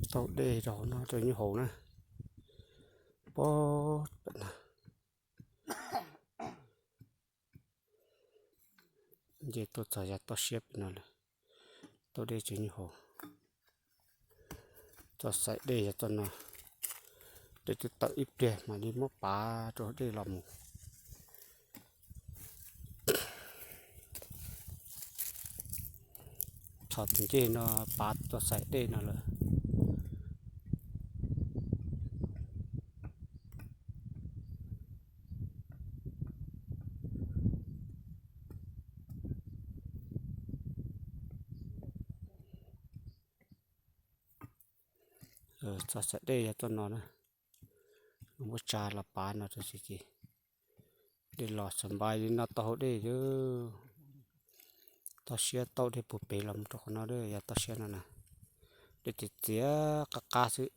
Tau dej rau no rau nyuj haus na. Pob pem no. Nce tuaj txog yav toj siab pem no lawm. Tau dej rau nyuj haus. Txoj xaim dej yog txoj no. Dej twb tawm ib pliag mam li muab pav rau dej los mus. Txog tus ncej no pav txoj xaim dej no lawm. Txoj xaim dej yog txoj no na. Muab tsa los pav no rau tsis ces dej los xav npais li no tau hauv dej. Toj siab tau dej puag pem los mus rau qhov no, yog toj siab no na. Dej txias txias qab qab xwb.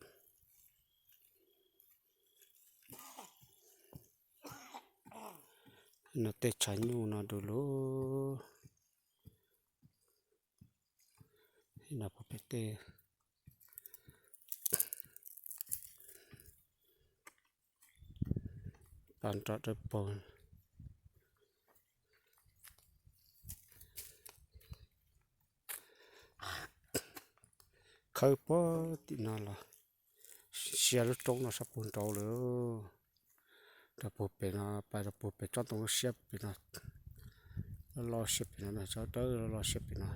No tej tshav nyuj no du lug. No puag pem tej pas nrov dawb paug. Khawb puag tim no los siab lub roob no sab puag nraud lawm. Rau puag pem no, pais rau puag pem tsob ntoo lub siab pem no, loj loj siab pem no, tsob dawb loj loj siab pem no.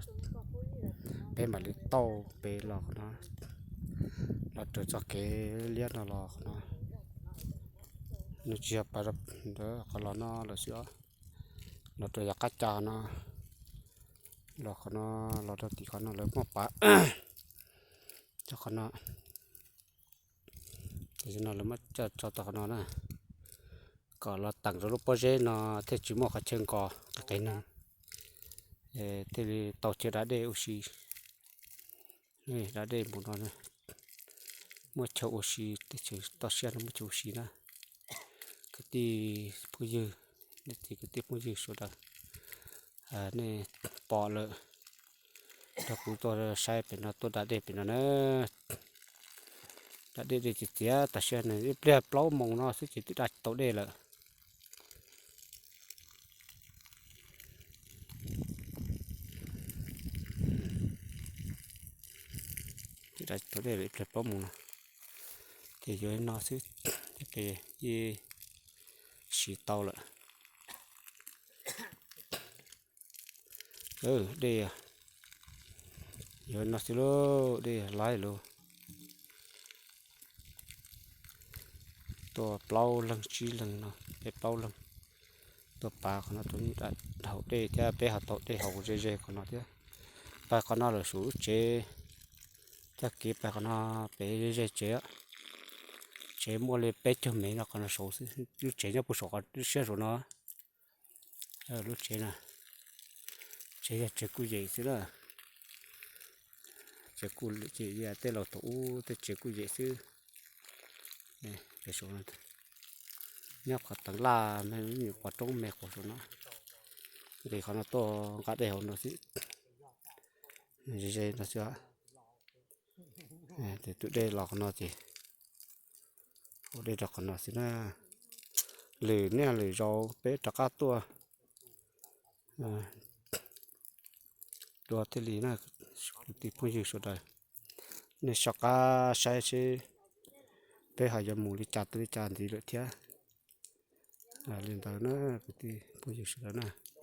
Peb mam li tauj pem los qhov no, los raws txoj kev liab no los qhov no. Nws tsis yog pais rau ntawd qhov los no lawm xwb os. Los rau yav qab ca no, los qhov no, los rau tim qhov no lawv muab pav rau qhov no. Tam sim no lawv muab coj tso tau qhov no na, kom los teem rau lub pob zeb no thiaj tsis muaj qhov chaw nkos qis qis neeg, thiaj li tau chaw da dej ua si. Da dej npaum no muaj chaw ua si, teb chaws toj siab no muaj chaw ua si na. Kwv tij phooj ywg, nej txiv kwv tij phooj ywg sawv daws, nej pom lawm, nrog kuv tuaj saib pem no, tuaj da dej pem no na. Da dej, dej txias txias tas siab, ib pliag plaub moos no xwb ces twb da tau dej lawm. Twb da tau dej lawm ib pliag plaub moos no, ces yuav no xwb, ces yeej siv tau lawm. Dej yuav no xwb lauj, dej laib lauj. Tuaj plaub leeg tsib leeg no, peb plaub leeg tuaj pav qhov no rau nyuj da haus dej thiab peb ho tau dej haus ze ze qhov no thiab. Pais qhov no lawm saum lub tsev, tag kis pais qhov no pem ze ze tsev. Tsev muaj li peb caug mev no qhov no saud xwb, lub tsev nyob puag saum qhov siab saum no. Lub tsev na, tsev yog tsev kuj yem xwb na. Tsev kuj yem, tej laus thaum ub tej tsev kuj yem xwb. Nyob qhov teev laj me nyuam qhuav roob me quas saum no, nqis qhov no tuaj nqa dej hauv no xwb. Ze ze no xwb. Ces tus dej los qhov no ces ua dej rau qhov no xwb na. Lwm niaj lwm zaus peb rov qab tuaj dua thiaj li na, kwv tij phooj ywg sawv daws. Nej soj qab saib seb peb ho yuav mus li cas tuaj li cas ntxiv lawm thiab. Li ntawd na, kwv tij phooj ywg sawv daws na.